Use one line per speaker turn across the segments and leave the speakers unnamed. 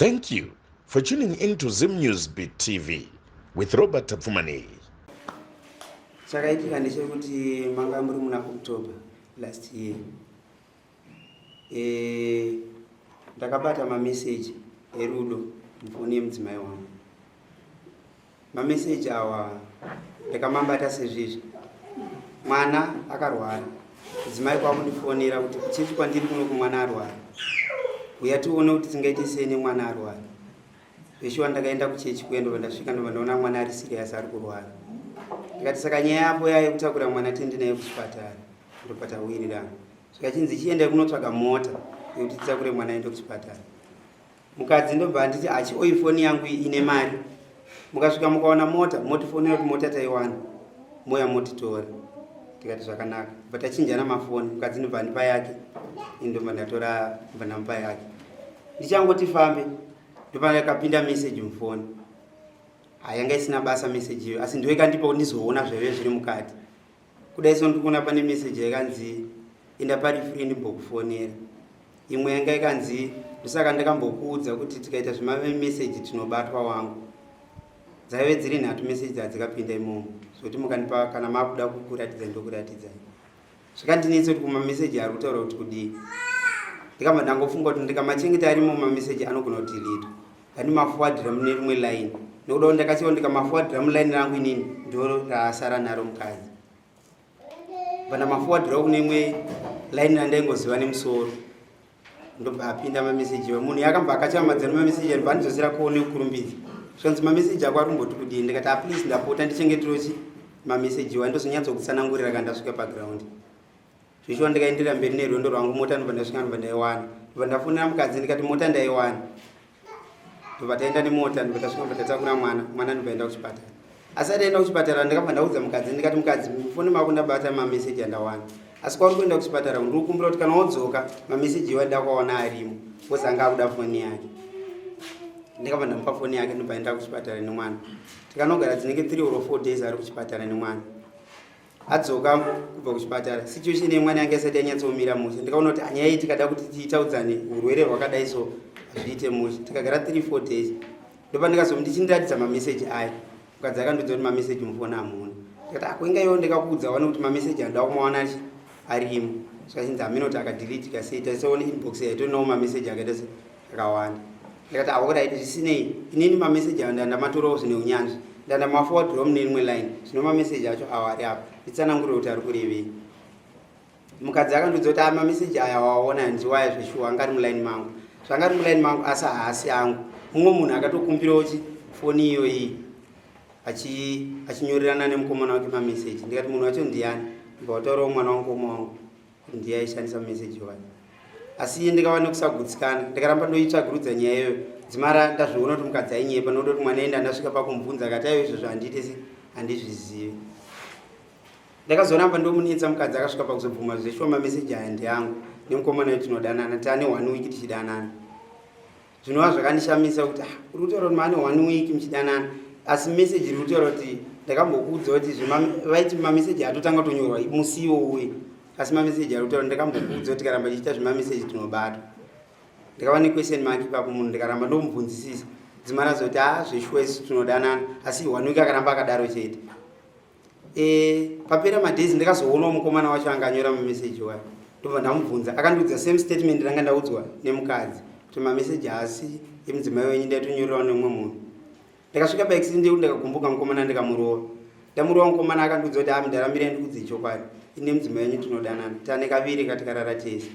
Thank you for tuning in to Zim News Beat TV with Robert Tapfumaneyi.
Chakaitika ndechekuti manga muri muna October last year. E, ndakabata mameseji erudo mufoni yemudzimai wangu. Mameseji awa ndakamabata sezvizvi. Mwana akarwara. Mudzimai kwakundifonera kuti kuchechi kwandiri kuno kumwana arwara. Uya tione kuti tingaite sei nemwana arwara. Zveshuwa ndakaenda kuchechi kuya ndobva ndasvika ndobva ndaona mwana ari serious ari kurwara. Ndikati saka nyaya yapo yaye kutakura mwana tiende naye kuchipatara. Ndobva tawirirana. Zvikachinzi chiendai kunotsvaga mota yekuti titakure mwana aende kuchipatara. Mukadzi ndobva anditi achi oyi foni yangu iyi ine mari. Mukasvika mukaona mota motifonera kuti mota taiwana. Moya motitora. Tikati zvakanaka. Bva tachinjana mafoni mukadzi ndobva andipa yake. Ini ndobva ndatora ndobva ndamupa yake. Ndichangoti fambe ndopakapinda message mufoni. Hayanga isina basa message iyo asi ndoikandipa kuti ndizoona zvaive zviri mukati. Kudai so ndikuona pane message yakanzi enda pari free ndimbokufonera. Imwe yanga ikanzi ndosaka ndakambokuudza kuti tikaita zvemameseji tinobatwa wangu. Dzaive dziri nhatu meseji dzadzikapinda imomo zvekuti mukandipa kana makuda kukuratidzai ndokuratidzai. Zvakandinetsa kuti kumameseji ari kutaura kuti kudii. Ndikabva ndangofunga kuti ndikamachengeta arimo mameseji anogona kudhilitwa. Ngandimafuwadhira mune rimwe line nekuda kuti ndakachiwa ndikamafuwadhira muline rangu inini ndo raasara naro mukadzi. Bva ndamafuwadhirawo kune imwe line randaingoziva nemusoro ndobva apinda mameseji iwa munhu yakambva akachamadza nemameseji anobva andidzosera ko nekukurumbidza zvikanzi mameseji ako ari kumboti kudii ndikati aplease ah, ndapota ndichengeterochi mameseji iwa ndozonyatsokutsanangurira kana ndasvika paground Zvichiwa ndikaenderera mberi nerwendo rwangu mota ndobva ndasvika ndobva ndaiwana. Ndobva ndafonera mukadzi ndikati mota ndaiwana. Ndobva taenda nemota ndobva tasvika ndobva tatakura mwana, mwana ndobva aenda kuchipatara. Asi ataenda kuchipatara ndakabva ndaudza mukadzi ndikati mukadzi mufoni mako ndabata mameseji andawana. Asi kwauri kuenda kuchipatara ndiri kukumbira kuti kana wodzoka mameseji iwa ndakuaona arimo because anga akuda foni yake. Ndakabva ndamupa foni yake ndobva aenda kuchipatara nemwana. Tikanogara dzinenge 3 or 4 days ari kuchipatara nemwana. Adzoka kubva kuchipatara situation yemwana yanga isati yanyatsomira mushe ndikaona kuti anyaya iyi tikada kuti tiitaudzane urwere hwakadai so hazviite mushe tikagara 3 4 days ndopandikazomu ndichindiratidza mameseji aya mukadzi akandiudza kuti mameseji mufoni hamuna ndikati akuinga iwo ndikakuudza wani kuti mameseji anoda kumawana chi arimo zvikachinzi hameno kuti akadhilitika sei taisaona inbox yaitorinawo mameseji akaita se akawanda ndikati aorit zvisinei inini mameseji ayo ndandamatorawo zvine unyanzvi ndandamaforwardirawo mune rimwe line zvino mameseji acho awo ari apa nditsanangurire kuti ari kurevei mukadzi akandiudza kuti a mameseji aya waona ndiwaya zveshuwa anga ari muline mangu zvanga ari muline mangu asi haasi angu mumwe munhu akatokumbirawo chi foni iyoyi achinyorerana nemukomana wake mameseji ndikati munhu wacho ndiyani ndibva wataurawo mwana wangu mukoma wangu ndiye aishandisa message iwayo asi iye ndikava nekusagutsikana ndikaramba ndoitsvagurudza nyaya iyoyo dzimara ndazviona kuti mukadzi ainyepa nokuda kuti mwana enda ndasvika pakumubvunza akati aiwa izvozvo handiite se handizvizivi ndakazoramba ndomunetsa mukadzi akasvika pakuzobvuma zveshuwa mameseji aya ndeangu nemukomana tinodanana tane one week tichidanana Zvinova zvakandishamisa kuti ah, uri kutaura kuti maane one week muchidanana asi message iri kutaura kuti ndakambokuudza kuti vaiti mameseji atotanga kutonyorwa musi iwowe asi mameseji ari kutaura ndakambokuudza kuti tikaramba tichiita zvemameseji tinobatwa ndikava nequestion mark ipapo munhu ndikaramba ndomubvunzisisa dzimara zoti a ah, zveshuwa isu tinodanana asi one week akaramba akadaro chete E, papera madays ndakazoonawo mukomana wacho anga anyora mameseji wayo ndobva ndamubvunza akandiudza same statement ranga ndaudzwa nemukadzi kuti mameseji haasi emudzimai wenyu ndaitonyorerawo nemumwe munhu ndakasvika paaccident yekuti ndakagumbuka mukomana ndikamurova ndamurova mukomana akandiudza kuti amudharambira ndikuudze chokwadi ini nemudzimai wenyu tinodanana tane kaviri katikarara tese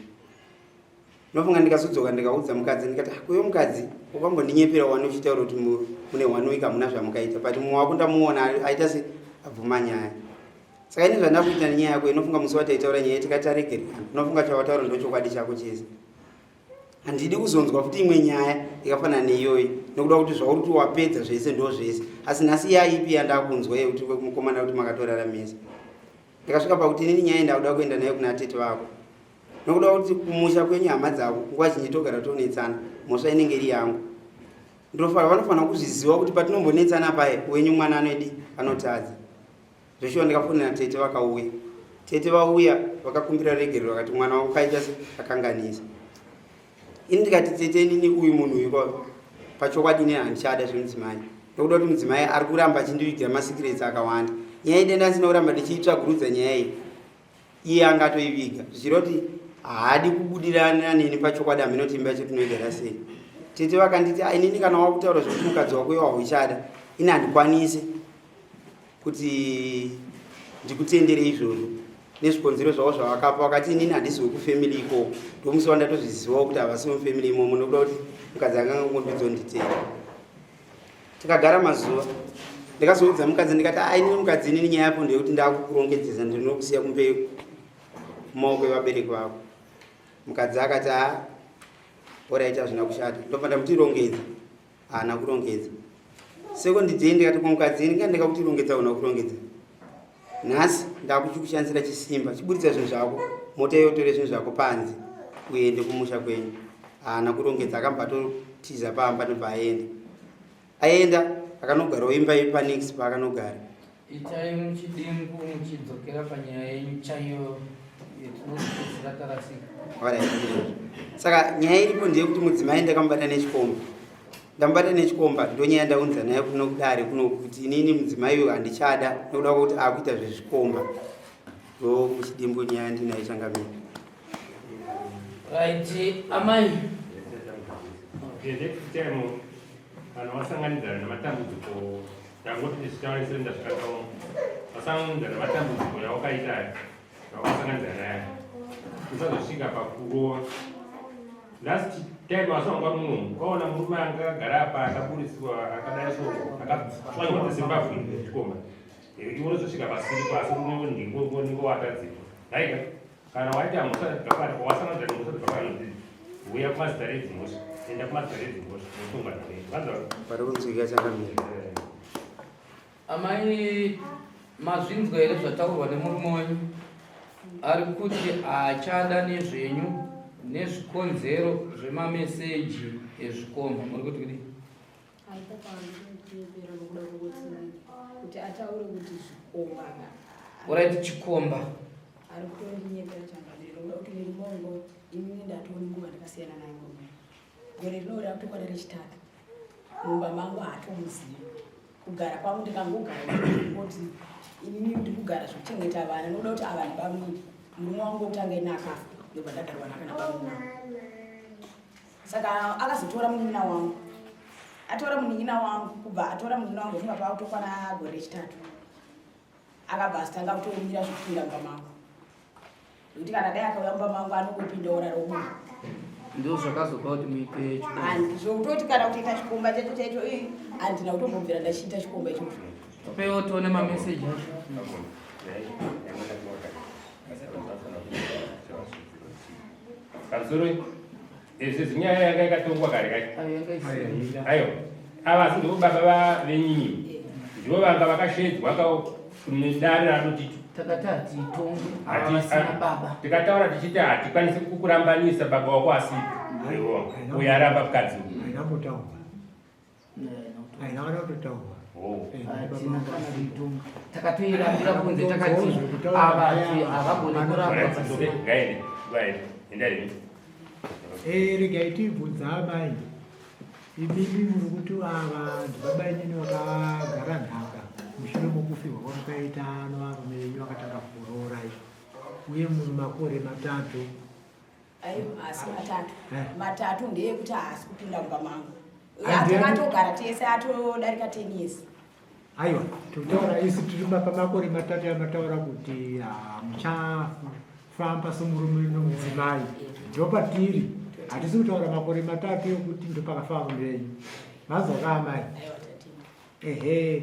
Ndofunga ndikazodzoka ndikaudza mukadzi ndikati ah, kuyo mukadzi wakambondinyepera wani uchitaura kuti mune one week hamuna zvamukaita but mumwe wako ndamuona aita se abvuma nyaya saka ini zvandakuita nenyaya yako inofunga musi wataitaura nyaya tikati taregererana unofunga chawataura ndochokwadi chako chese handidi kuzonzwa futi imwe nyaya yakafanana neiyoyi nekuda kuti zvauri kuti wapedza zvese ndo zvese asi nhasi yaipi yandakunzwa yekuti mukomana kuti makatorara mese ndikasvika pakuti inini nyaya ndakuda kuenda nayo kuna tete vako Nokuda kuti kumusha kwenyu hama dzavo nguva zhinji togara tonetsana, mhosva inenge iri yangu. Ndinofanira vanofanira kuzviziva kuti patinombonetsana paye wenyu mwana anoidi anotadza. Zveshuwa ndikafonera tete vakauya. Tete vauya vakakumbira regerero vakati mwana wangu kaita se akanganisa. Ini ndikati tete inini uyu munhu uyu kwa Pachokwadi ini handichada zvemudzimai ndokuda kuti mudzimai ari kuramba achindivigira masecrets akawanda. Nyaya iyi denda ndisina kuramba ndichiitsvagurudza nyaya iyi iye anga atoiviga zvichireva kuti haadi kubudirana neni pachokwadi hameno kuti imba yacho tinoigara sei. Tete vakanditi ah, inini kana wakutaura zvekuti mukadzi wako iwo hauchada ini handikwanise kuti ndikutendere izvozvo nezvikonzero zvavo zvavakapa vakati inini handisi wekufamily ikoko ndomusi wandatozvizivawo kuti havasi wemufamily imomo nokuda kuti mukadzi anga angangondizonditenda tikagara mazuva ndikazoudza mukadzi ndikati a inini mukadzi inini nyaya yapo ndeyekuti ndakukurongedzesa ndinokusiya kumberi mumaoko evabereki vako mukadzi akati a orit hazvina kushata ndobva ndamuti rongedza haana kurongedza second day ndikati kumukadzi ndinga ndikakuti rongedza una kurongedza nhasi ndakuchikushandisira chisimba chiburitsa zvinhu zvako mota iyo tore zvinhu zvako panze uende kumusha kwenyu haana kurongedza akambva atotiza pamba ndobva aenda aenda akanogarawo imba yepanext paakanogara
Itai muchidimbu muchidzokera panyaya yenyu chaiyo yetinozopedzisira tarasika.
Alright, ndizvozvo. Saka nyaya iripo ndeyekuti mudzimai ndakamubata nechikomba. Ndamubata nechikomba ndonyaya ndaunza nayo kuno kudare kuno kuti inini mudzimai uyu handichada nekuda kwekuti akuita zvezvikomba. Ndo muchidimbu nyaya ndinayo changamire.
Right, amai.
Okay, next time kana wasanganidzana nematambudziko Ndangoti ndichitaura sere ndasvika kawo. Wasanganidzana nematambudziko yawakaita aya. Yawakasanganidzana nayo. Usazosvika pakurova. Last time wasanga uri muno, ukaona murume anga akagara apa akaburitswa akadai so akatswanywa sezimbabwe chikomba. Iwe unozosvika pasiri pasi unenge watadzirwa. Haika? Kana waita mhosva dzakapari, wasanganidza nemhosva dzakapari huya kumazita redzimhosva, enda kumazita redzimhosva, wotongwa nawe. Vanzwa?
Pari kunzwika changamire.
Amai mazvinzwa here zvataurwa nemurume wenyu? Ari kuti haachada nezvenyu nezvikonzero zvemameseji ezvikomba. Muri kuti kudii?
Aitakaandinyepera nokuda kwokuti kuti ataure kuti zvikomba
Alright, chikomba.
Ari kutondinyepera changamire nokuda kuti murume wangu inini ndatoni nguva ndakasiyana naye murume. Gore rino rakutokwana rechitatu. Mumba mangu haatomuzivi. Kugara kwangu ndikangogara ndingoti inini ndiri kugara zvekuchengeta vana nokuda kuti ava ndibamnini. Murume wangu wekutanga ini akafa ndobva ndagarwa nhaka nabamnini. Saka akazotora munin'ina wangu. Atora munin'ina wangu kubva atora munin'ina wangu funga paakutokwana gore rechitatu. Akabva azotanga kutoumira zvekupinda mumba mangu. Nekuti kana dai akauya mumba mangu anongopinda ora robuda.
Ndizvo zvakazopa kuti muite
chikomba. Zvokutoti kana kutoita chikomba chacho chaicho handina kutombobvira ndachiita chikomba ichocho.
Tipewo tione mameseji acho.
Pamusoro izvi zinyaya yanga yakatongwa kare kare. Ayo. Ava asi ndivo baba venyinyi. Ndivo vanga vakashedzwa ka nedare ranotiti.
Takati hatitonge vasina baba.
Tikataura tichiti hatikwanisi kukurambanisa baba wako asipo. Uyo aramba mukadzi uyu.
Haina kumbotaurwa. Haina kana kutotaurwa.
Hatina kana kuitonga. Takatoirambira kunze takati ava havagoni kuramba.
Ngaende. Ngaende. Endai.
Eh, regai tibvunza amai. Imimi muri kuti ava ndibaba inini vakagara nhaka mushure mokufirwa kwamakaita nevarume venyu vakatanga kukuroora uye muri makore matatu
Ayo haasi matatu.
Eh.
Matatu ndeyekuti haasi kupinda mumba mangu.
Handi-
Takatogara tese atodarika 10 years.
Aiwa, tokutaura isu tiri pamakore matatu amataura kuti ah, muchafamba somurume nomudzimai. Ndopatiri. Hatisi kutaura makore matatu ekuti ndopakafa varume venyu. Mazwa ka amai?
Aiwa tatenda.
Ehe,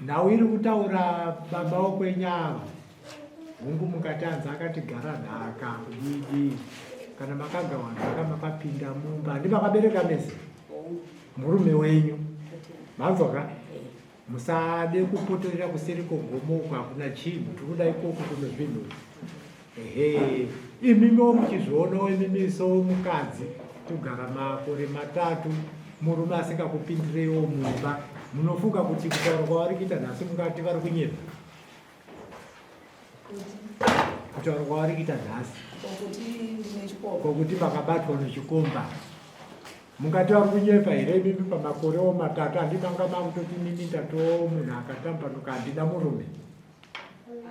nhau iri kutaura baba wokwenyava hungu mukatanzi akatigara nhaka kudii kana makagawa nhaka makapinda mumba handi makabereka mese murume wenyu manzwa ka musade kupotorera kuseri kwogomo uko hakuna chinhu tiri kuda ikoko kuno zvinhu Ehe, imimiwo muchizvionawo imimi somukadzi kugara makore matatu murume asingakupindireiwo mumba munofunga kuti kutaura kwavari kuita nhasi mungati vari kunyepa kutaura kwavari kuita nhasi
Kokuti ndine chikomba.
kokuti makabatwa nechikomba. Mungati vari kunyepa here imimi pamakorewo matatu handimanga makutoti inini ndatoo munhu akatambanuka handida murume.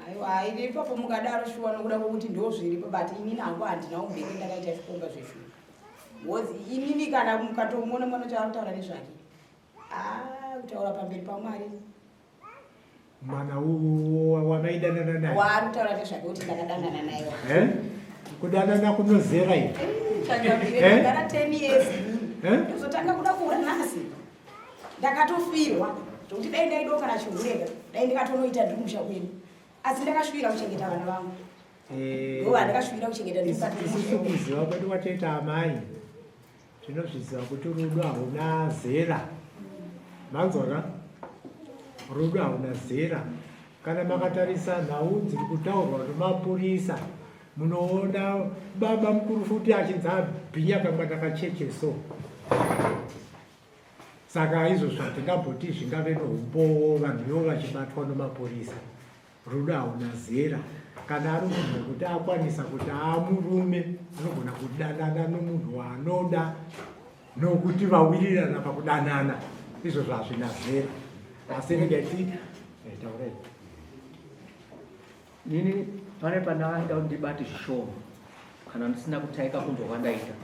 Aiwa ini ipapo mukadaro shuwa nokuda kwokuti ndozviripo but inini hangu handina umbeke ndakaita chikomba zveshuwa. Because inini kana mukatomuona mwana chaari kutaura nezvake. Ah, kutaura pamberi paMwari.
Mwana wamaidanana naye.
Waari kutaura nezvake kuti ndakadanana naye.
Eh? Kudanana kunozera iyi.
Eh? Ndakagara 10 years. Eh? Ndozotanga kuda kuura nhasi. Ndakatofirwa zvokuti dai ndaidawo kana chihure dai ndikatonoita ndiri kumusha kwedu. Asi ndakashuvira kuchengeta vana vangu.
Eh.
Ndova ndakashuvira kuchengeta
Isusu kuziva kwedu kwatoita amai. Tinozviziva kuti rudo hauna zera. Manzwa ka? Rudo hauna zera. Kana makatarisa nhau dziri kutaurwa nemapurisa munoona baba mukuru futi achinzi abhinya kamwana kacheche so. Saka izvozvo hatingamboti zvingave noumbowo vanhu ivo vachibatwa nomapurisa. Rudo hauna zera. Kana ari munhu wekuti akwanisa kuti aamurume anogona kudanana nomunhu waanoda nokuti vawirirana pakudanana. Izvozvo hazvina zera. Asi regai ti eh, taurai.
Nini pane pandaida kuti ndibate zvishoma kana ndisina kutaika kunzwa kwandaita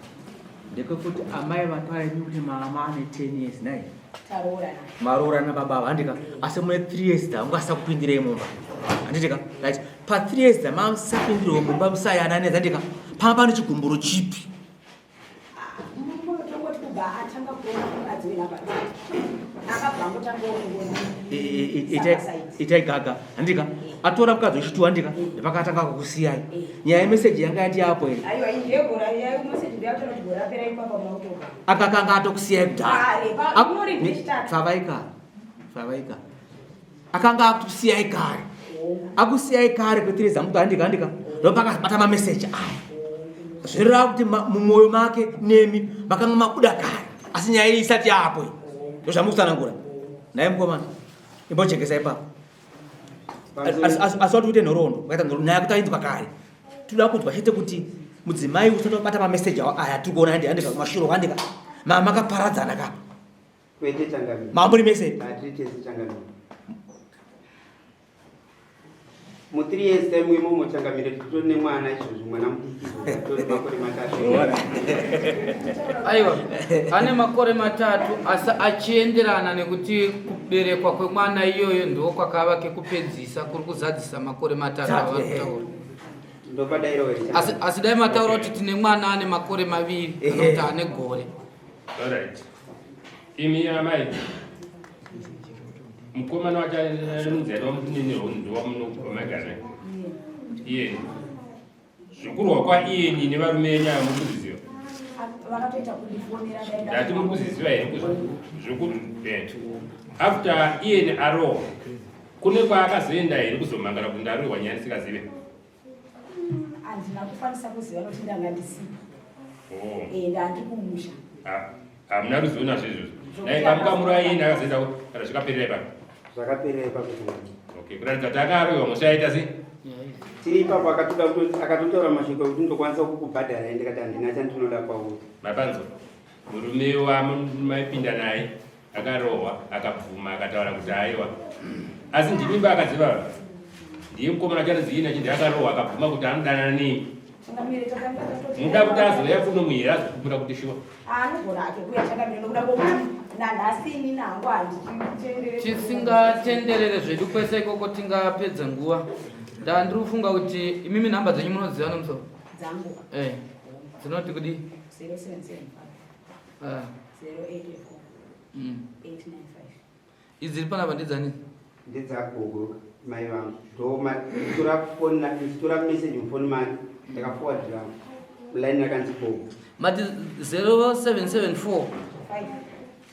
ndekekuti amai vataura imi kuti mama ane 10 years nai maroorana baba ava handika asi mune 3 years dzamungasakupindirei mumba handitika right pa 3 years dzamasapindirewo mumba musayanane handika panga pane chigumburo chipi Itai gaga handika atora mukadzi wechituwa handika ndipakatanga kukusiyai nyaya yemeseji yanga yati yapo here akakanga atokusiyai kudhara pfavaika pfavaika akanga akusiyai kare akusiyai kare kwetireza muto handika handika ndopakabata mameseji aya zvireva kuti mumwoyo make nemi makanga mabuda kare asi nyaya iyi isati yaapo iyi ndozvamukutsanangura naye mukomana imbojekesa ipapo asi wati uite nhoroondo wakaita nhoroondo nyaya kuti ainzwa kare tinoda kunzwa chete kuti mudzimai usati wabata mameseji aya tiri kuona handika handika kumashuro handika makaparadzana kapa
Kwete changamire.
Mamuri mese.
Hatiri tese changamire. Mu 3 years time imomo changamire titori nemwana izvozvi mwana mudiki titori makore matatu.
Aiwa, ane makore matatu asi achienderana nekuti kuberekwa kwemwana iyoyo ndo kwakava kekupedzisa kuri kuzadzisa makore matatu avari kutaura.
Ndopadairo here?
Asi, asi dai mataura kuti tine mwana ane makore maviri kana kuti ane gore.
Alright. Imi amai mukomana wacho anonzi ani wamutinini ndiwamunomaigara naye iyeni zvekurwa kwaiyeni nevarume enyu ava muri kuzviziva ndati muri kuzviziva here zveku eh. After iyeni arohwa kune kwaakazoenda here kuzomhangara kuti ndarohwa nyaya ndisingazive
Handina kukwanisa kuziva nokuti ndanga ndisipo.
Oh.
Eh, ndandi kumusha.
Ah, hamuna ruzivo nazvo izvozvo. Dai pamukamura iyeni akazoenda kana zvikaperera ipapo.
Zvakaperera ipapo.
Okay, kuratidza kuti akarohwa musha aita sei?
Tiri ipapo akatoda akatotaura mashoko ekuti ndokwanisa kukubhadhara ndikati handina chandinoda kwauri.
Mapanzwa. Murume wamaipinda naye akarohwa akabvuma akataura kuti aiwa asi ndimi vakadzi vava ndiye mukomana chanonzi iye nachindi akarohwa akabvuma kuti anodanana nei muda kuti azouya kuno muhera azokupura kuti shuwa
tisingatenderere zvedu kwese ikoko tingapedza nguva ndandiri kufunga kuti imimi nhamba dzenyu munodziva nomusoro eh, dzinoti kudii Ah. Idzi dziri panapa ndedzani?
Ndedzagogo mai vangu. Ndomatora foni ndichitora message mufoni make ndakaforwardira line rakanzi gogo.
Mati 0774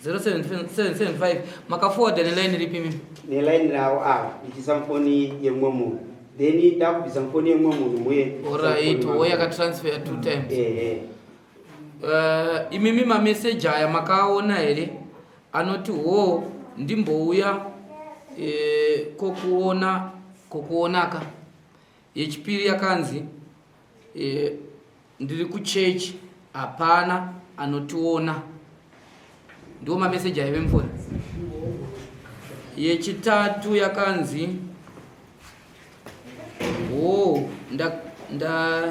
07775 makaforwarda neline ripi imi?
Neline ravo ava ndichiisa mufoni yemumwe munhu then ndakubvisa mufoni yemumwe munhu muye.
Alright, wo yakatransfer two times.
Ehe.
Imimi mameseji aya makaona here anoti hoo ndimbouya eh, kokuona kokuonaka yechipiri yakanzi eh, ndiri kuchechi hapana anotiona. Ndiwo mameseji aive mufoni. Yechitatu yakanzi oh, nda, nda,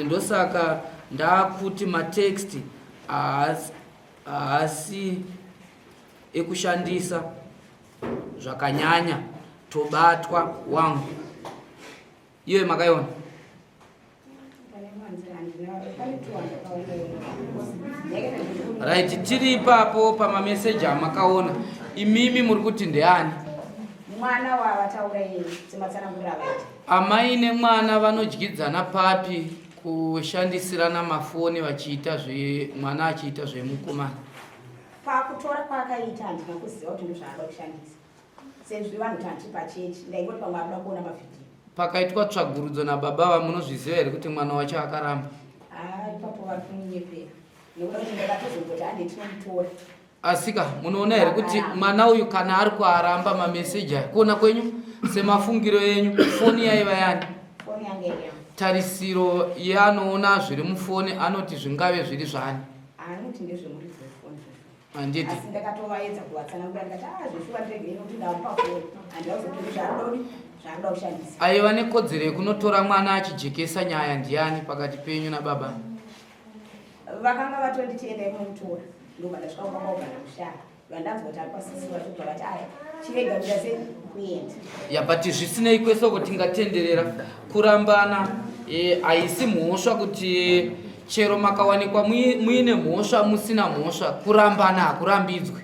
ndosaka ndakuti matext haasi ekushandisa zvakanyanya tobatwa wangu. Iyoyo makaiona? Right, tiri ipapo pamameseji amakaona imimi muri kuti ndeani?
Mwana wavataura iye sematsanangurira avaita.
Amai nemwana vanodyidzana papi kushandisirana mafoni vachiita zve mwana achiita zvemukomana?
Pakutora kwaakaita handina kuziva kuti ndozvaada kushandisa sezvo vanhu tanti pachechi ndaingoti pamwe arikuda kuona mavhidhiyo.
Pakaitwa tsvagurudzo nababa ava munozviziva here kuti mwana wacho akaramba?
Haa ipapo vari kumunyepera nekuda kuti ndakatozomboti hande tinomutora.
Asika munoona here kuti mwana uyu kana ari kuaramba mameseji aya kuona kwenyu semafungiro enyu foni yaiva yani?
Foni yange iri yangu.
Tarisiro yeanoona zviri mufoni anoti zvingave zviri zvani?
Anoti ndezvemuridzi wefoni zveshuwa.
Handiti.
Asi ndakatovaedza kuvatsanangura ndikati ah zveshuwa ndiregei nokuti ndamupa foni handida kuzoti zvaanoda kudi zvaanoda kushandisa.
Aiva nekodzero yekunotora mwana achijekesa nyaya ndiani pakati penyu nababa?
Vakanga vatonditi endai munomutora ndobva ndasvika kumba kwavo kana kushaya vandanzwa kuti ari kwasisi vacho kubva vati aya chirega kuita sei kuenda.
Ya but zvisinei kwese uko tingatenderera kurambana eh, haisi mhosva kuti chero makawanikwa muine mhosva musina mhosva kurambana hakurambidzwe.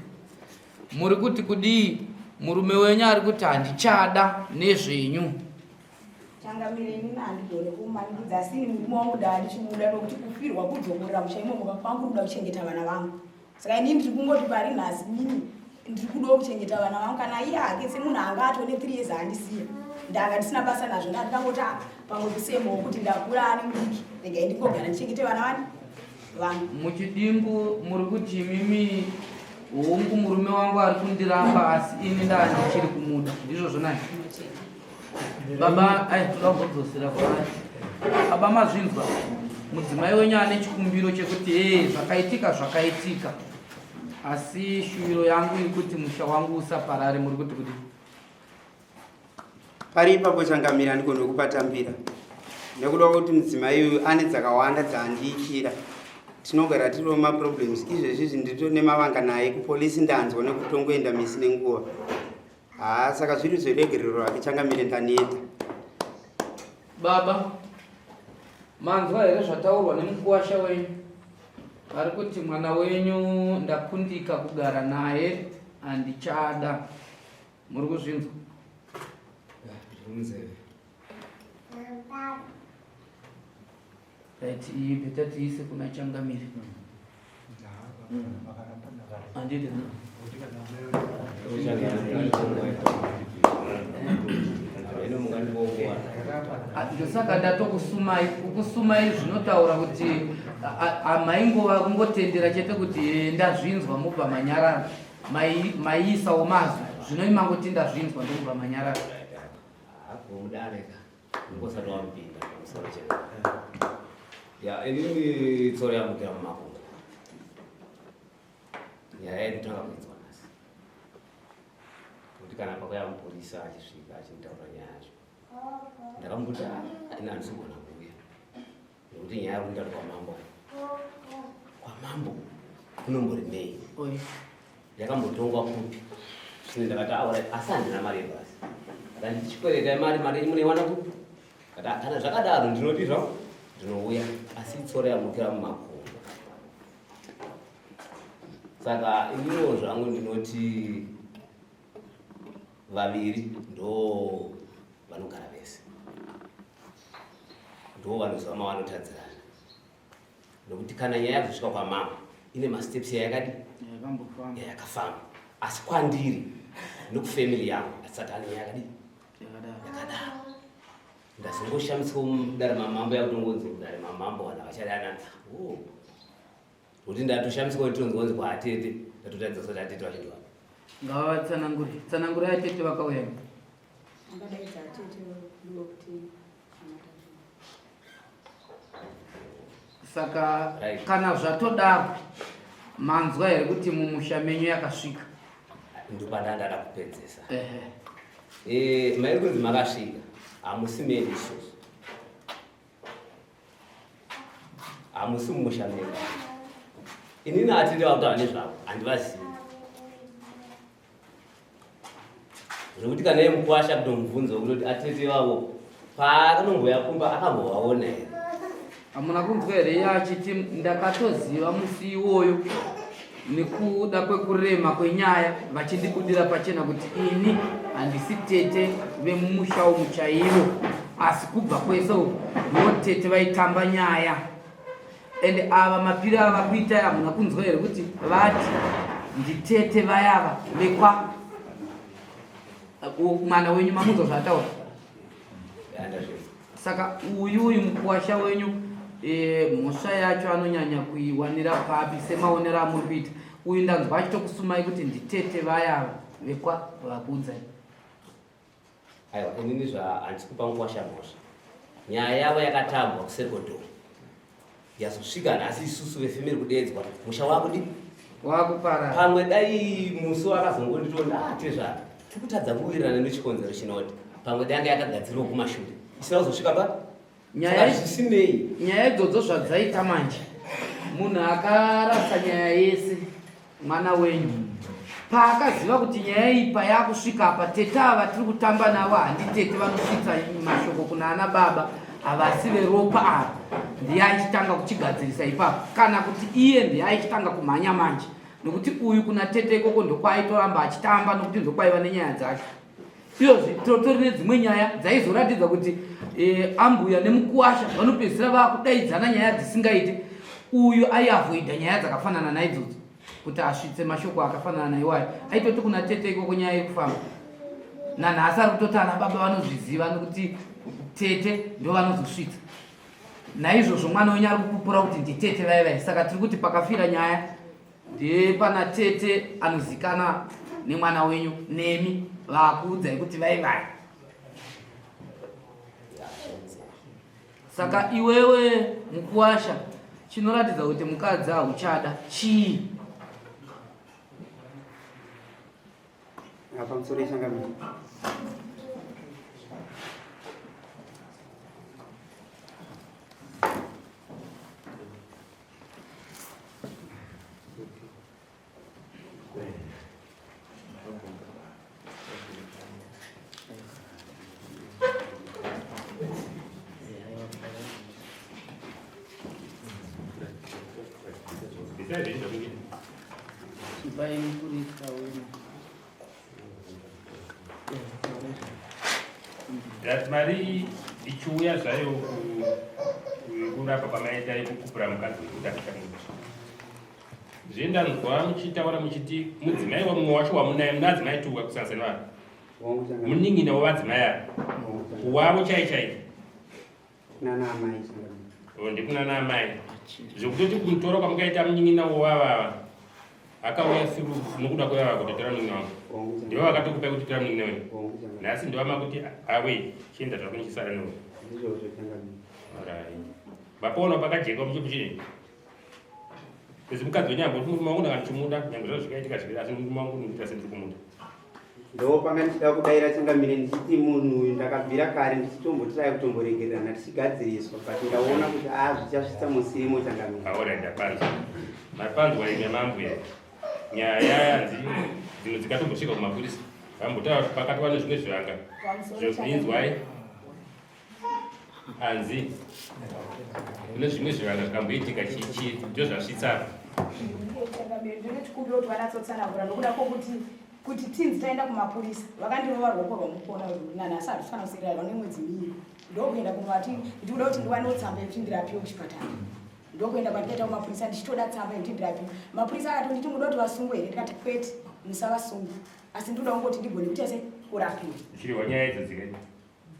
Muri kuti kudii murume wenyu ari kuti handichada nezvenyu.
Changamire inini handigone kumanikidza asi ini murume wangu ndaa ndichimuda nokuti kufirwa kudzokorera musha imomo kwangu kuda kuchengeta vana vangu saka inini ndiri kungoti pari nhasi inini ndiri kudawo kuchengeta vana vangu kana iye hake semunhu anga atone three years andisiya ndanga ndisina basa nazvo ndaa ndikangoti ah, pamwe kusemowo kuti ndakura ani mudiki regai ndingogara ndichengete vana vani vangu.
Muchidimbu muri kuti imimi hongu murume wangu ari kundiramba asi ini ndaa ndichiri kumuda ndizvo zvonai? Baba, ai toda kumbodzosera kwaari. Baba mazvinzwa. Mudzimai wenyu ane chikumbiro chekuti ee zvakaitika zvakaitika. Asi shuviro yangu iri kuti musha wangu usaparare muri kuti kudii?
Pari ipapo changamira ndigone kupatambira nekuda kwekuti mudzimai uyu ane dzakawanda dzaandiitira. Tinogara tiriwo maproblems izvezvi izvi ndito nemavanga naye kupolisi ndanzwa nekutongoenda misi nenguva. Haa saka zviri zveregerero rake changamire ndaneta.
Baba, manzwa here zvataurwa nemukuwasha wenyu? Vari kuti mwana wenyu ndakundika kugara naye handichada. Muri kuzvinzwa?
Munzeve.
Right, iyi beta tiise kuna changamire. Handiti. Ndosaka ndatokusumai, kukusumai zvinotaura kuti amaingova kungotendera chete kuti eh, ndazvinzwa mobva manyarara. Maiisawo mazwi, zvino imangoti ndazvinzwa ndokubva manyarara.
Ngosati wamupinda pamusoro chete. Ya, inini tsoro yamukira mumakumbo. Nyaya yekutanga kuinzwa nhasi. Kuti kana pakauya mupurisa achisvika achinditaurira nyaya yacho. Ndakamuti ah, ini handisi kugona kuuya. Nekuti nyaya yari kundari kwamambo. Kwamambo kunombori nei? Yakambotongwa kupi? Zvino ndakati aura ah, asi handina mari yebhasi. Akanditi chikwereta mari mari yenyu munoiwana kupi? Kati ah, kana zvakadaro ndinoti zvangu ndinouya asi itsoro yamukira mumakumbo. Saka iniwo zvangu ndinoti vaviri ndo vanogara vese ndo vanoziva mavanotadzirana nokuti kana nyaya yakuzosvika kwamama ine masteps yayakadi yayakafamba asi kwandiri nokufamily yangu atisati ane nyaya yakadi yakadaro ndazongoshamiswa mudare mamambo yakutongonzi mudare mamambo vanhu avachadanana oh. Kuti ndatoshamiswa kuti tonzi wanzi kwaatete ndatotaridza kuti atete vacho ndivapi.
Ngavavatsanangure. Tsanangurai atete vakauya.
Angadaidza atete ndokuti
Saka right. Kana zvatodaro Manzwa here kuti mumusha menyu yakasvika?
Ndopandandada kupedzesa. Eh, mairi kunzi makasvika hamusi medu isusu, hamusi mumusha medu. Inini hatindi vakutaura nezvavo, handivazivi zvekuti kana iye mukwasha kutomubvunza kutoti atete vavo paakanomboya kumba akambovaona here.
Hamuna kunzwa here iye achiti ndakatoziva musi iwoyo nekuda kwekurema kwenyaya vachindibudira pachena kuti ini handisi tete vemumusha umu chaivo asi kubva kwese uku ndo tete vaitamba nyaya and ava mapiri ava vakuita hamuna kunzwa here kuti vati nditete vayava vekwa mwana wenyu mamunzwa zvaataura saka uyu uyu mukuwasha wenyu e, mhosva yacho anonyanya kuiwanira papi semaonero amuri kuita uyu ndanzwa achitokusumai kuti nditete vayava vekwa vakuudzai
Aiwa, inini zva handisi kupa mukwasha mhosva. Nyaya yavo yakatambwa kusekodhori yazosvika nhasi isusu vefemeri kudeedzwa musha wakudi
wakuparara.
Pamwe dai musi wakazongonditoona ah, tezvara tikutadza kuwirirana nechikonzero chinoti pamwe dai yanga yakagadzirwa kumashure isina kuzosvika pa
Nyaya
zvisinei
nyaya idzodzo zvadzaita manje munhu akarasa nyaya yese mwana wenyu paakaziva kuti nyaya iyi payakusvika apa tete ava tiri kutamba navo handitete vanosvitsa mashoko kuna ana baba havasi veropa ava ndiye achitanga kuchigadzirisa ipapo kana kuti iye ndiye aichitanga kumhanya manje nokuti uyu kuna tete ikoko ndokwaitoramba achitamba nokuti ndokwaiva nenyaya dzacho Iyozvi totori nedzimwe nyaya dzaizoratidza kuti e, ambuya nemukuwasha vanopedzisira vakudaidzana nyaya dzisingaite. Uyu aiavoida nyaya dzakafanana naidzodzo kuti asvitse mashoko akafanana naiwayo. Aitoti kuna tete ikoko nyaya iri kufamba. Nanhasi ari kutoti ana baba vanozviziva nokuti tete ndo vanozosvitsa. Naizvozvo mwana wenyu ari kupupura kuti nditete vaya vaya. Saka tiri kuti pakafira nyaya Ndepana tete anozikana nemwana wenyu nemi vakuudzai kuti vai vai. Saka iwewe mukuwasha chinoratidza kuti mukadzi hauchada chii?
Pamusoro ichangamire.
Chipai mupurisa wenyu.
That mari ichiuya zvayo kurapa kwamaita yekukupura mukadzi wekuti achamuti zve ndanzwa muchitaura muchiti mudzimai wamumwe wacho wamunaye muna adzimai tuka kusanganisira nevanhu munin'ina wevadzimai ava wavo chai chai
Nana amai.
Oh, ndikunana amai. Zvekutoti kumutora kwamukaita munin'ina wovavava akauya siru nokuda kwevava kuti tora munin'ina wangu. Ndivo vakatokupai kuti tora munin'ina wenyu. Nhasi ndivo makuti awe chienda zvako ndichisara newe. Alright. Mapoona pakajeka muchimuchini. Ezi mukadzi wenyu amboti murume wangu ndanga ndichimuda nyangwe zvazvo zvikaitika zviri asi murume wangu ndinoita sendiri kumuda.
Ndopanga ndichida kudaira changamire ndichiti munhu uyu ndakabvira kare ndichitombotiraya kutomboregererana tichigadziriswa but ndaona kuti a ah, zvichasvitsa musirimo changamire.
Aorai ndapanzwa. Mapanzwa imi mambuya. Nyaya yanzi dzimwe dzikatombosvika kumapurisa. Vambotaura kuti pakatwa nezvimwe zvivanga. Zvinzwai. Anzi kune zvimwe zvivanga zvikamboitika chichi ndozvasvitsa apa.
Ndinochikumbira kuti vanatsotsanangura nokuda kwokuti kuti tinzi taenda kumapurisa vakandirova ruoko rwamukona nanhasi harisi kana kuserera rwane mwedzi miiri ndokuenda kunovati ndikuda kuti ndiwanewo tsamba yekuti ndirapiwe kuchipatara ndokuenda kwandikaita kumapurisa ndichitoda tsamba yekuti ndirapiwe mapurisa akatonditi muda kuti vasungwe here ndikati kwete musavasunga asi ndinoda kungoti ndigone kuita se kurapiwa
Chirihwa nyaya idzo dzikaita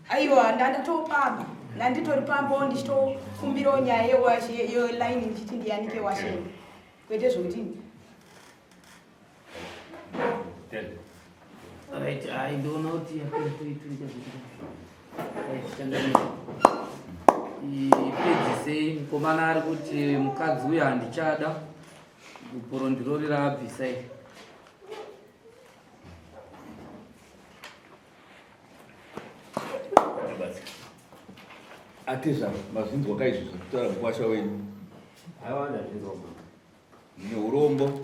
Aiwa ndandatopamba ndanditori pambo ndichitokumbirawo nyaya yelaini ndichiti ndiyanike washeni kwete zvekuti
Right, I don't know kuti ipedzisei mukomana ari kuti mukadzi uyu handichada. Gupuro ndirori raabvisa iri.
Atezvara mazvinzwa ka izvi zvekutaura mukwasha wenyu?
Aiwa ndazvinzwa mama.
Ndine urombo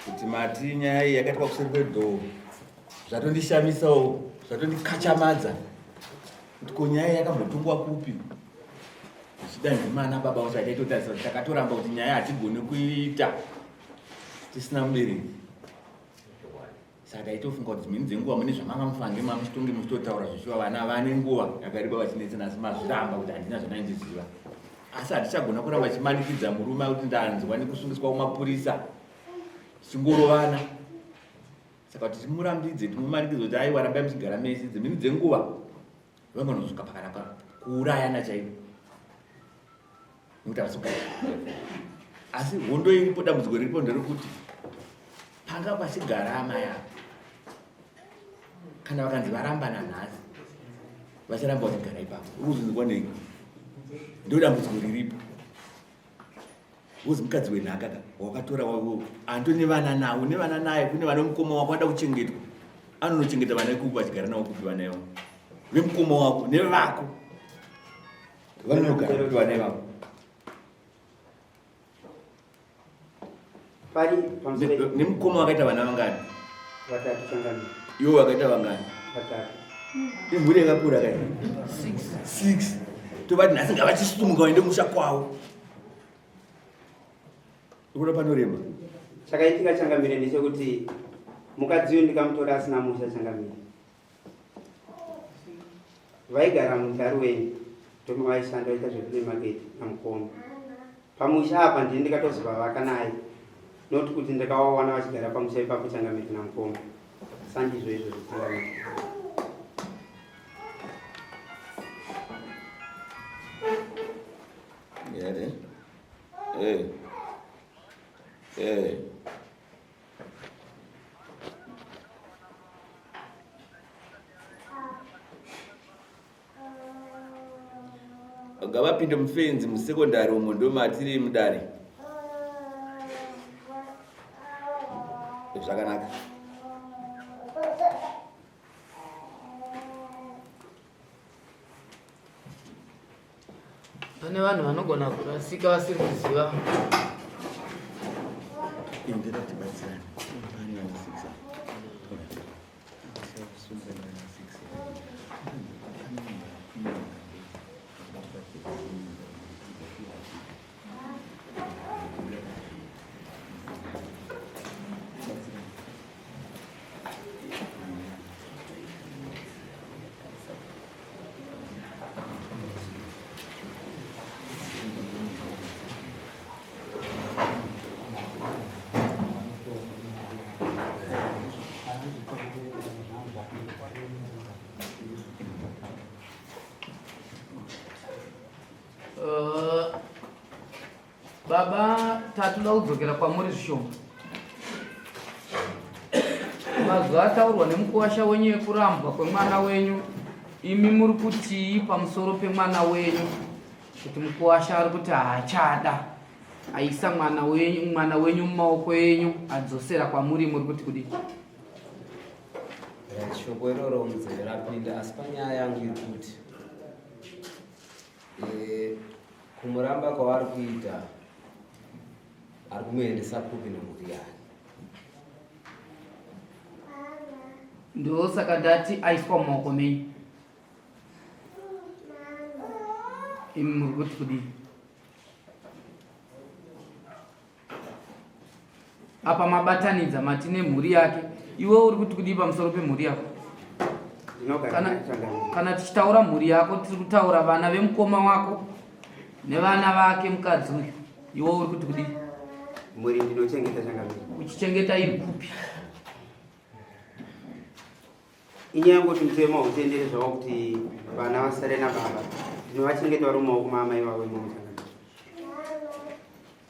kuti mati nyaya iyi yakaitwa kuseri kwedhoo. Zvatondishamisawo, zvatondikachamadza kuti ko nyaya iyi yakambotongwa kupi? Zvichida ndimana baba vacho achaitotarisa kuti takatoramba kuti nyaya hatigoni kuita tisina mubereki. Saka taitofunga kuti dzimweni dzenguva mune zvamanga mufange mamuchitonge muchitotaura zveshuwa vana vane nguva yakareba vachinetsana asi mazviramba kuti handina zvandaindiziva. Asi hatichagona kuramba chimanikidza murume kuti ndanzwa nekusungiswa kumapurisa tichingorovana. Saka kuti timurambidze timumanikidze kuti aiwa rambai muchigara mese dzimweni dzenguva vangonosvika pakanaka kuurayana chaiko. Nekuti havasi kugara. Asi hondo iripo dambudziko riripo nderekuti panga pachigara amai ava kana vakanzi varambana nhasi vacharamba vachigara ipapo uri kuzvinzwa nei ndo dambudziko riripo wozi mukadzi wenhaka ka wakatora anto nevana nawo nevana naye kune vana mukoma wako ada kuchengetwa anonochengeta vana ikuku vachigara navo kupi vana ivo vemukoma wako nevako vanonogara kupi vana ivavo
Pari pamusoro
nemukoma wakaita vana vangani?
Vatatu changamire.
Iwo wakaita vangani?
Vatatu.
Imhuri yakakura kai? 6. Tovati nhasi ngavachisumuka vaende musha kwavo. Ukuda panorema.
Chakaitika changamire ndechekuti mukadzi uyu ndikamutora asina musha changamire. Vaigara muDarwen ndomavaishanda vaita zveflea market namukoma. Pamusha apa ndini ndikatozovavaka naye not kuti ndakavawana vachigara pamusha ipapo changamire namukoma. Sandizvo izvozvo changamire.
Yeah, eh. Eh. Ngavapinde mufenzi musekondari umo ndomatiri mudare. Zvakanaka.
Pane vanhu vanogona kurasika vasiri kuziva.
Indira tibatsirane. Pane vana 6.
Baba tatoda kudzokera kwamuri zvishoma. Mazuva ataurwa nemukuwasha wenyu ekurambwa kwemwana wenyu, imi muri kutii pamusoro pemwana wenyu kuti mukuwasha ari kuti haachada aisa mwana wenyu mwana wenyu mumaoko enyu adzosera kwamuri muri kuti kudii?
Shoko iroro munzeve rapinda asi panyaya yangu iri kuti Eh, kumuramba kwavari kuita ari kumuendesa kupi nemhuri yake?
Ndosaka ndati aiswa mumaoko menyu. Imi muri kuti kudii? Apa mabatanidza mati nemhuri yake. Iwe uri kuti kudii pamusoro pemhuri yako? Kana, kana tichitaura mhuri yako tiri kutaura vana vemukoma wako nevana vake mukadzi uyu. Iwe uri kuti kudii?
Mhuri ndinochengeta changamire.
Uchichengeta iri kupi?
Inyaya yekuti mutemo hautenderi zvavo kuti vana vasare nababa. Ndinovachengeta vari mumaoko maamai vavo imomo changamire.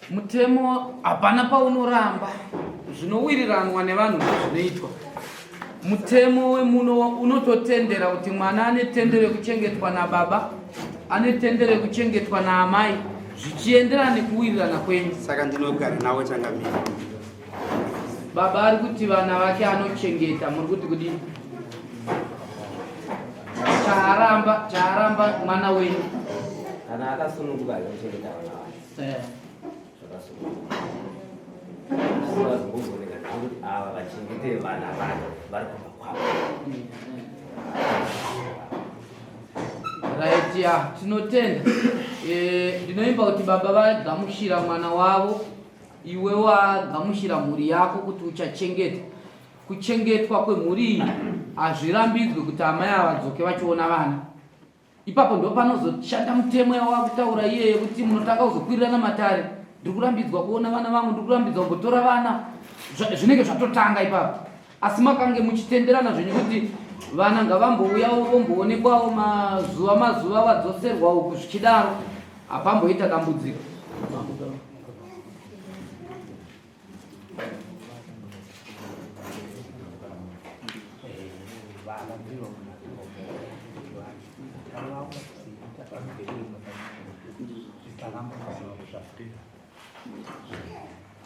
Mutemo hapana paunoramba, zvinowiriranwa nevanhu ndozvinoitwa. Mutemo wemuno unototendera kuti mwana ane tendero yekuchengetwa nababa, ane tendero yekuchengetwa naamai. Zvichienderana nekuwirirana kwenyu.
Saka ndinogara navo changamire.
Baba ari kuti vana vake anochengeta, muri kuti kudini? Chaaramba, chaaramba mwana wenyu.
Kana akasununguka anochengeta vana vake.
Eh.
Zvakasununguka. Zvinozoneka kuti ava vachengete vana vake vari kumba kwavo.
Right, ya, tinotenda. Eh, ndinoimba kuti baba vagamushira mwana wavo, iwe wagamushira mhuri yako kuti uchachengeta. Kuchengetwa kwemhuri iyi hazvirambidzwe kuti amai ava vadzoke vachiona vana. Ipapo ndo panozoshanda mutemo yawakutaura iye yekuti munotanga kuzokwirirana matare. Ndiri kurambidzwa kuona vana vangu, ndiri kurambidzwa kumbotora vana. Zvinenge zvatotanga ipapo. Asi makange muchitenderana zvenyu kuti vana ngavambouyawo vomboonekwawo mazuva mazuva vadzoserwa uku zvichidaro, hapamboita dambudziko.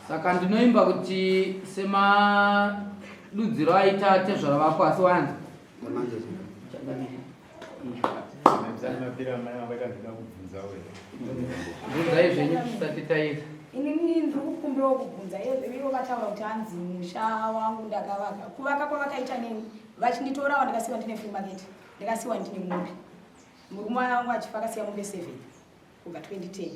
Saka ndinoimba kuti semadudziro aita tezvara vako asi wanzi bvunzai zvenyu tisati taita.
Inini ndiri kukumbirawo kubvunza ivo vataura kuti hanzi musha wangu ndakavaka kuvaka kwavakaita neni vachinditorawo ndikasiwa ndine free market ndikasiwa ndine mombe murume wangu achifa akasiya mombe 7 kubva 2010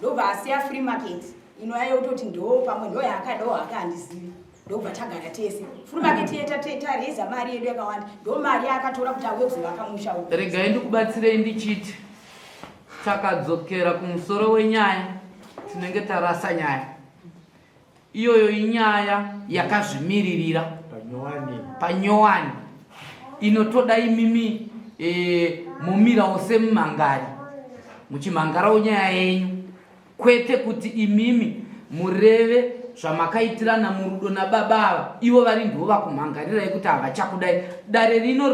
ndobva asiya free market ino yayo kutoti ndo pamwe ndo yaakadawo hake handizivi ndobva tagara tese free market yeta tareza mari yedu yakawanda ndo mari yaakatora kuti auye kuzovaka musha uyu.
Regai ndikubatsirei ndichiti takadzokera kumusoro wenyaya tinenge tarasa nyaya iyoyo. Inyaya yakazvimiririra
panyowani,
panyowani inotoda imimi mumirawo semumangari muchimhangarawo nyaya yenyu, kwete kuti imimi mureve zvamakaitirana murudo nababa ava, ivo vari ndivo vakumhangarirai kuti havachakudai. Dare rino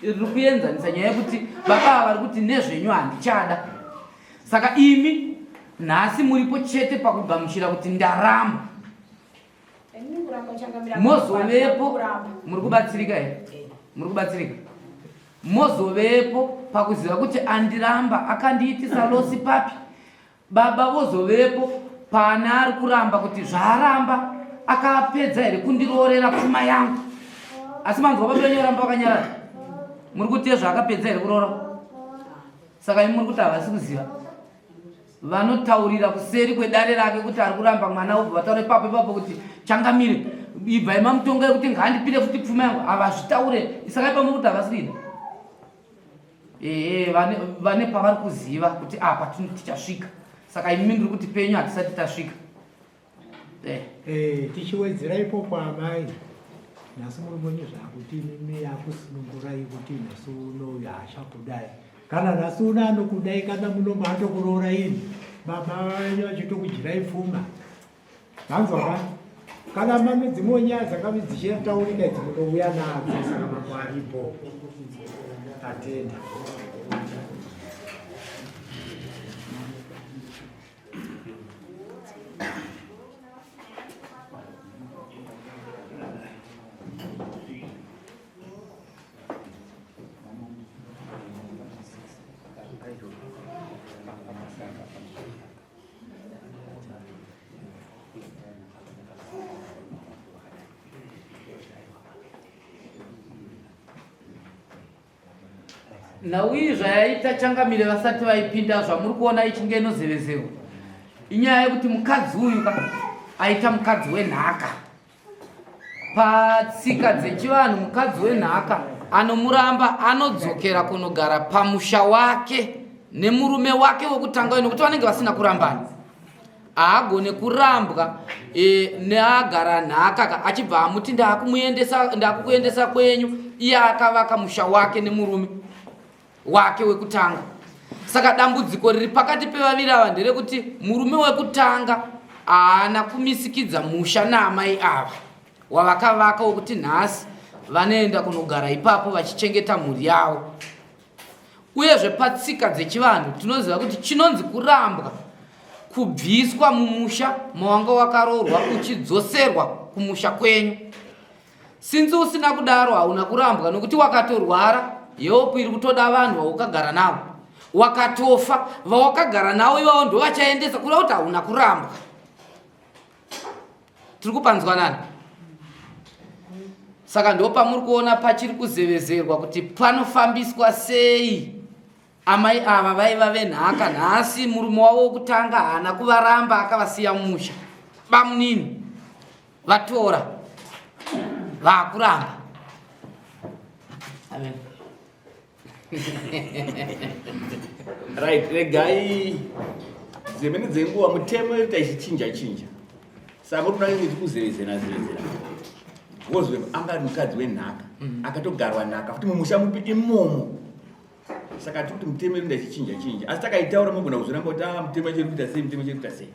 riri kuenzanisa nyaya yekuti baba ava vari kuti nezvenyu handichada, saka imi nhasi muripo chete pakugamuchira kuti ndaramba. Mozovepo muri kubatsirika here? Muri kubatsirika. Mozovepo pakuziva kuti andiramba akandiitisa losi papi. Baba vozovepo paana ari kuramba kuti zvaaramba akapedza here kundiroorera pfuma yangu. Asi manzwa baba venyu varamba vakanyarara, muri kuti zvaakapedza here kuroora? Saka imi muri kuti havasi kuziva. Vanotaurira kuseri kwedare rake kuti ari kuramba mwana, obva vataura ipapo ipapo kuti changamire ibvai mamutonga yekuti ngaandipire futi pfuma yangu. Havazvitaure. Saka ipa muri kuti havasi kuida. Ehe, vane pavari kuziva kuti apa tichasvika. Saka imimi ndiri kuti penyu hatisati tasvika.
Tichiwedzera ipopo amai, nhasi murume wenyu zvakuti imimi yakusunungurai kuti nhasi uno haachakudai. Kana nhasi uno anokudai, kana munombo atokuroora ini baba venyu vachitokujirai pfuma. Manzwa ka? Kana mame dzimwe nyaya dzakave dzichitaurika idzi munouya nadzo, saka mambo aripo. Tatenda.
Nhau iyi zvayaita changamire vasati vaipinda, zvamuri kuona ichinge inozevezewa inyaya yekuti mukadzi uyu ka aita mukadzi wenhaka. Patsika dzechivanhu mukadzi wenhaka anomuramba anodzokera kunogara pamusha wake nemurume wake wekutanga, nekuti vanenge vasina kurambana. Haagone kurambwa neagara nhaka ka achibva amuti ndakukuendesa kwenyu, iye akavaka musha wake nemurume wake wekutanga. Saka dambudziko riri pakati pevaviri ava nderekuti murume wekutanga haana kumisikidza musha naamai ava wavakavaka wekuti nhasi vanoenda kunogara ipapo vachichengeta mhuri yavo. Uyezve patsika dzechivanhu tinoziva kuti chinonzi kurambwa Kubviswa mumusha mawanga wakaroorwa uchidzoserwa kumusha kwenyu. Since usina kudaro hauna kurambwa nokuti wakatorwara help iri kutoda vanhu vaukagara navo. Wakatofa vawakagara navo ivavo ndovachaendesa kureva kuti hauna kurambwa. Tiri kupanzwanana. Saka ndopamuri kuona pachiri kuzevezerwa kuti panofambiswa sei. Amai ava vaiva venhaka nhasi murume wavo wokutanga haana kuvaramba akavasiya mumusha. Bamunini vatora vakuramba. Amen.
Right, regai dzimweni dzenguva mutemo inoita ichichinja chinja saka muri kuona inge tikuzevezera zevezera wozwe anga ari mukadzi wenhaka akatogarwa nhaka futi mumusha mupi imomo saka tiri kuti mutemo inoita ichichinja chinja asi takaitaura mogona kuzviramba kuti ah mutemo chiri kuita sei mutemo chiri kuita sei.